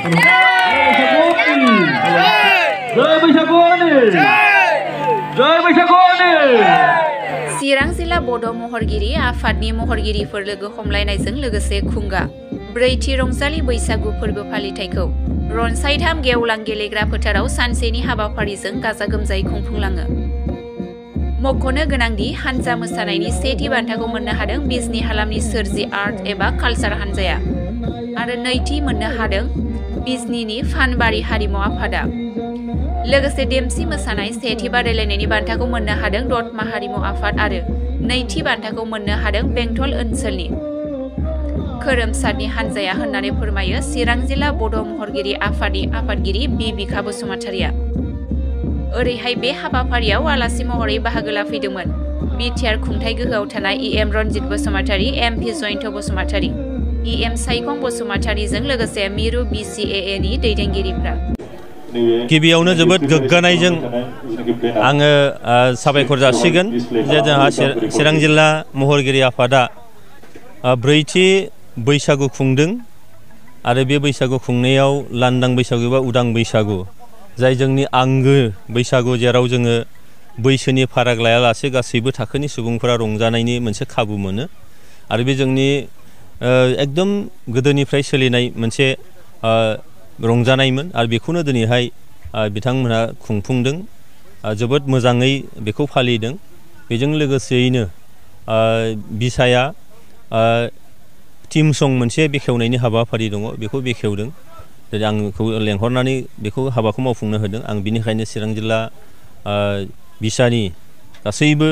चिरां जिल्ला बड' महरगिरि आफादनि महरगिरिफोर लोगो हमलायनायजों लोगोसे खुंगा ब्रैथि रंजालि बैसागु फोरबो फालिथायखौ रनसायधाम गेवलां गेलेग्रा फोथाराव सानसेनि हाबाफारिजों गाजा गोमजायै खुंफुंलाङो। मख'नो गोनांदि हानजा मोसानायनि सेथि बान्थाखौ मोननो हादों बिजनी हालामनि सोरजि आर्ट एबा कालचार हानजाया आरो नैथि मोननो हादों बिजनीनि फानबारि हारिमु आफादा। लोगोसे देमसि मोसानाय सेथि बादायलायनायनि बान्थाखौ मोननो हादों दतमा हारिमु आफाद आरो नैथि बान्थाखौ मोननो हादों बेंटल ओनसोलनि खोरोमसारनि हानजाया होननानै फोरमायो चिरां जिल्ला बड' महरगिरि आफादनि आफादगिरि बि बिखा बसुमतारिया। ओरैहाय बे हाबाफारियाव आलासि महरै बाहागो लाफैदोंमोन बिटिआर खुंथाय गोहोआव थानाय EM Ranjit Basumatary, MP Jayanta Basumatary, EM Saikhong बसुमतारिजों लोगोसे मिरु बिसिएएनि दैदेनगिरिफ्रा। गिबियावनो जोबोद गोग्गानायजों आङो साबायखर जासिगोन जे जोंहा चिरां जिल्ला महरगिरि आफादा ब्रैथि बैसागु खुंदों आरो बे बैसागु खुंनायाव लांदां बैसागु एबा उदां बैसागु जाय जोंनि आंगो बैसागु जेराव जोङो बैसोनि फाराग लायालासे गासैबो थाखोनि सुबुंफोरा रंजानायनि मोनसे खाबु मोनो आरो बे जोंनि एकदम गोदोनिफ्राय सोलिनाय मोनसे रंजानायमोन आरो बेखौनो दिनैहाय बिथांमोनहा खुंफुंदों जोबोद मोजाङै बेखौ फालिदों। बेजों लोगोसेयैनो बिसाया टीम सं मोनसे बेखेवनायनि हाबाफारि दङ बेखौ बेखेवदों। आंखौ लेंहरनानै बेखौ हाबाखौ मावफुंनो होदों। आं बिनिखायनो चिरां जिल्ला बिसानि गासैबो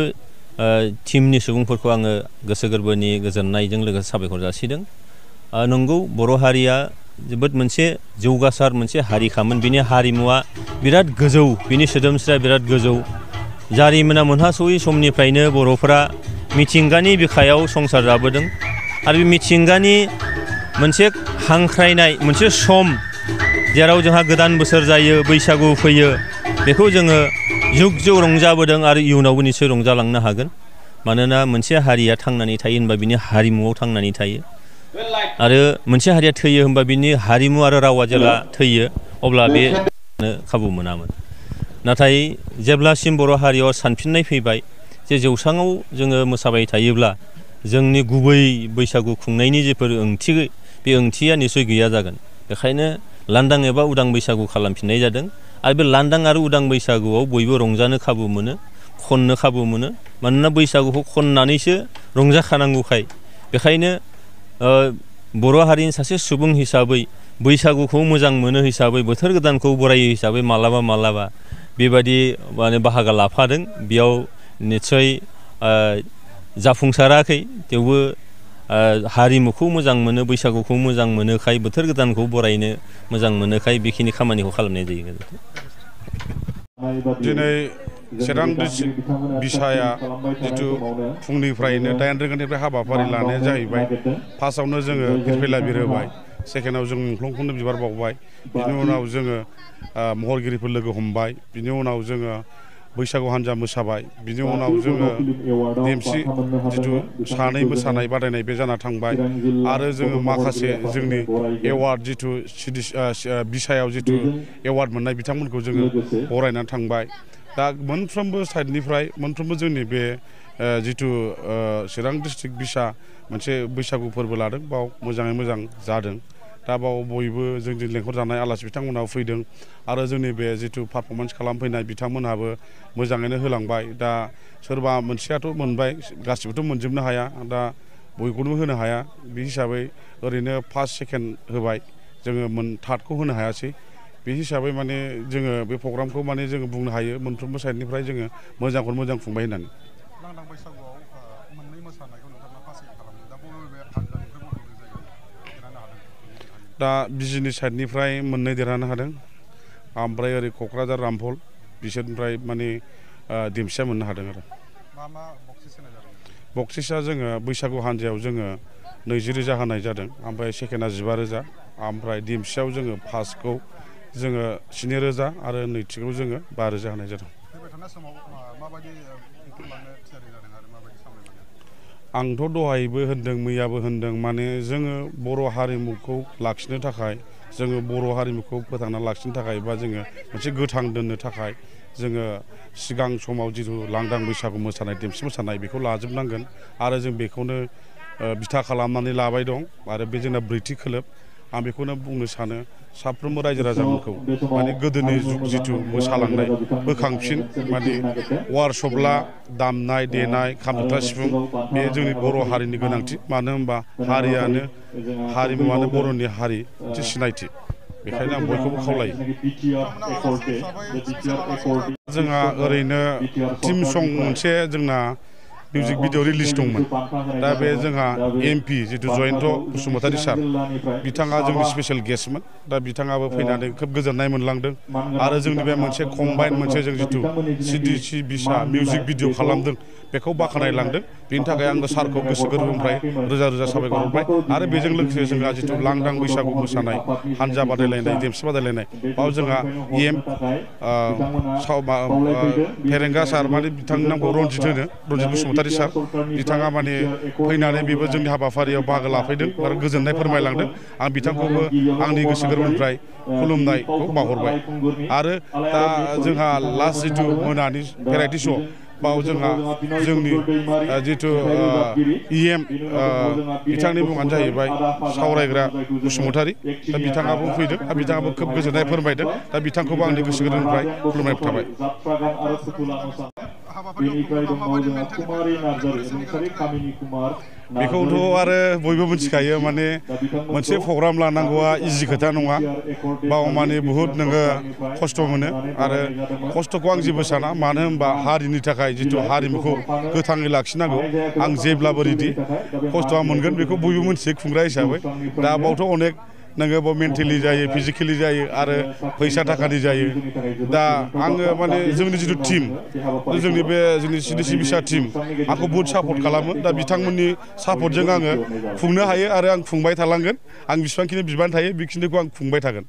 टीमनि सुबुंफोरखौ आङो गोसो गोरबोनि गोजोननायजों लोगोसे साबायखर जासिदों। नंगौ बर' हारिया जोबोद मोनसे जौगासार मोनसे हारिखामोन। बिनि हारिमुवा बिराद गोजौ, बिनि सोदोमस्रिया बिराद गोजौ। जारिमिना मोनहासयै समनिफ्रायनो बर'फोरा मिथिंगानि बिखायाव संसार जाबोदों आरो बे मिथिंगानि मोनसे हांख्रायनाय मोनसे सम जेराव जोंहा गोदान बोसोर जायो, बैसागु फैयो, बेखौ जोङो जुग जुग रंजाबोदों आरो इयुनावबो निसय रंजालांनो हागोन। मानोना मोनसे हारिया थांनानै थायो होनबा बिनि हारिमुआव थांनानै थायो आरो मोनसे हारिया थैयो होनबा बिनि हारिमु आरो रावा जेब्ला थैयो अब्ला बे खाबु मोनामोन। नाथाय जेब्लासिम बर' हारियाव सानफिननाय फैबाय जे जौसाङाव जोङो मोसाबाय थायोब्ला जोंनि गुबै बैसागु खुंनायनि जेफोर ओंथि बे ओंथिया निसय गैया जागोन। बेखायनो लांदां एबा उदां बैसागु खालामफिननाय जादों आरो बे लांदां आरो उदां बैसागुआव बयबो रंजानो खाबु मोनो, खननो खाबु मोनो। मानोना बैसागुखौ खननानैसो रंजाखानांगौखाय बेखायनो बर' हारिनि सासे सुबुं हिसाबै बैसागुखौ मोजां मोनो हिसाबै बोथोर गोदानखौ बरायो हिसाबै मालाबा मालाबा बेबायदि माने बाहागो लाफादों। बेयाव निस्सय जाफुंसाराखै थेवबो हारिमुखौ मोजां मोनो, बैसागुखौ मोजां मोनोखाय, बोथोर गोदानखौ बरायनो मोजां मोनोखाय बेखिनि खामानिखौ खालामनाय जायो। दिनै चिरां डिस्ट्रिक्ट बिसाया जिथु फुंनिफ्रायनो 8 रिंगानिफ्राय हाबाफारि लानाया जाहैबाय। फार्स्टआवनो जोङो फिरफिला बिरहोबाय, सेकेन्डआव जों मुंख्लंखौनो बिबार बावबाय, बिनि उनाव जोङो महरगिरिफोर लोगो हमबाय, बिनि उनाव जोङो बैसागु हान्जा मोसाबाय, बिनि उनाव जोङो देमसि जिथु सानै मोसानाय बादायनाय बे जाना थांबाय आरो जोङो माखासे जोंनि एवार्ड जिथु बिसायाव जिथु एवार्ड मोननाय बिथांमोनखौ जोङो बरायनानै थांबाय। दा मोनफ्रोमबो साइडनिफ्राय मोनफ्रोमबो जोंनि बे जिथु चिरां डिस्ट्रिक्ट बिसा मोनसे बैसागु फोरबो लादों बाव मोजाङै मोजां जादों। दा बाव बयबो जोंनि लेंहरजानाय आलासि बिथांमोनहाबो फैदों आरो जोंनि बे जिथु पारफरमेन्स खालामफैनाय बिथांमोनहाबो मोजाङैनो होलांबाय। दा सोरबा मोनसेयाथ' मोनबाय, गासिबोथ' मोनजोबनो हाया, दा बयखौनो होनो हाया। बे हिसाबै ओरैनो फार्स्ट सेकेन्ड होबाय, जोङो थार्डखौ होनो हायासै। बे हिसाबै माने जोङो बे प्रग्रामखौ माने जोङो बुंनो हायो मोनफ्रोमबो साइडनिफ्राय जोङो मोजांखौनो मोजां खुंबाय होननानै। लांदां बैसागुआव मोननै मोसानायखौ नोंथाङा पार्टिसिपेट खालामदों। दा बबे हानजानिफ्राय बबे जायगायाव देरहानो हादों? दा बिजिनि साइडनिफ्राय मोननै देरहानो हादों, ओमफ्राय ओरै क'क्राझार रामफल बिसोरनिफ्राय माने देमसिया मोननो हादों आरो। मा मा बक्सिस होनाय जादों? बक्सिसा जोङो बैसागु हान्जायाव जोङो 20,000 होनाय जादों, ओमफ्राय सेकेन्डआ 15,000, ओमफ्राय देमसियाव जोङो फार्स्टखौ जोङो 7,000 आरो नैथिखौ जोङो 5,000 होनाय जादों। फैबाय थानाय समाव माबायदि खुंफुंलांनो थियारि जादों आरो माबायदि सामलायलांदों? आंथ' दहायबो होनदों मैयाबो होनदों माने जोङो बर' हारिमुखौ लाखिनो थाखाय जोङो बर' हारिमुखौ फोथांना लाखिनो थाखाय बा जोङो मोनसे गोथां दोननो थाखाय जोङो सिगां समाव जिथु लांदां बैसागु मोसानाय देमसि मोसानाय बेखौ लाजोबनांगोन आरो जों बेखौनो बिथा खालामनानै लाबाय दं आरो बे जोंना ब्रैथि खोलोब आं बेखौनो बुंनो सानो साफ्रोमबो रायजो राजाफोरखौ माने गोदोनि जुग जिथु मोसालांनाय बोखांफिन माने वारसपला दामनाय देनाय खाम जथा सिफुं बे जोंनि बर' हारिनि गोनांथि मानो होनबा हारियानो हारिमुवानो बर'नि हारि मोनसे सिनायथि बेखायनो आं बयखौबो खावलायो जोंहा ओरैनो टीम सं मोनसे जोंना मिउजिक भिडिअ रिलिज दंमोन दा बे जोंहा MP जिथु जयन्त बसुमतारी सार बिथाङा जोंनि स्पेशल गेस्टमोन दा बिथाङाबो फैनानै खोब गोजोननाय मोनलांदों आरो जोंनि बे मोनसे कम्बाइन मोनसे जों जिथु CDC बिसा मिउजिक भिडिअ खालामदों बेखौ बाख्नायलांदों बेनि थाखाय आङो सारखौ गोसो गोरबोनिफ्राय रोजा रोजा साबायखर हरबाय आरो बेजों लोगोसे जोंहा जिथु लांदां बैसागु मोसानाय हानजा बादायलायनाय देमसि बादायलायनाय बाव जोंहा फेरेंगा सार माने बिथांनि नामखौ रनजित होनो रनजित बसुमतारी सार बिथाङा माने फैनानै बेबो जोंनि हाबाफारियाव बाहागो लाफैदों आरो गोजोननाय फोरमायलांदों आं बिथांखौबो आंनि गोसो गोरबोनिफ्राय खुलुमनायखौ बावहरबाय आरो दा जोंहा लास्ट जिथु मोनानि भेराइटि श' बाव जोंहा जोंनि जिथु EM बिथांनि मुङानो जाहैबाय सावरायग्रा बसुमतारी दा बिथाङाबो फैदों दा बिथाङाबो खोब गोजोननाय फोरमायदों दा बिथांखौबो आंनि गोसो गोरबोनिफ्राय खुलुमनाय थाबाय बेखौथ' आरो बयबो मिथिखायो माने मोनसे प्रग्राम लानांगौआ इजि खोथा नङा बाव माने बुहुद नोङो खस्थ' मोनो आरो खस्थ'खौ आं जेबो साना मानो होनबा हारिनि थाखाय जिथु हारिमुखौ गोथाङै लाखिनांगौ आं जेब्लाबो रेडि खस्थ'आ मोनगोन बेखौ बयबो मिथियो खुंग्रा हिसाबै दा बावथ' अनेक नोङो बाव मेन्टेलि जायो फिजिकेलि जायो आरो फैसा थाखानि जायो दा आङो माने जोंनि जिथु टिम जोंनि बे जोंनि CDC बिसा टिम आंखौ बहुद सापर्ट खालामो दा बिथांमोननि सापर्टजों आङो खुंनो हायो आरो आं खुंबाय थालांगोन आं बेसेबांखिनि बिबान थायो बेखिनिखौ आं खुंबाय थागोन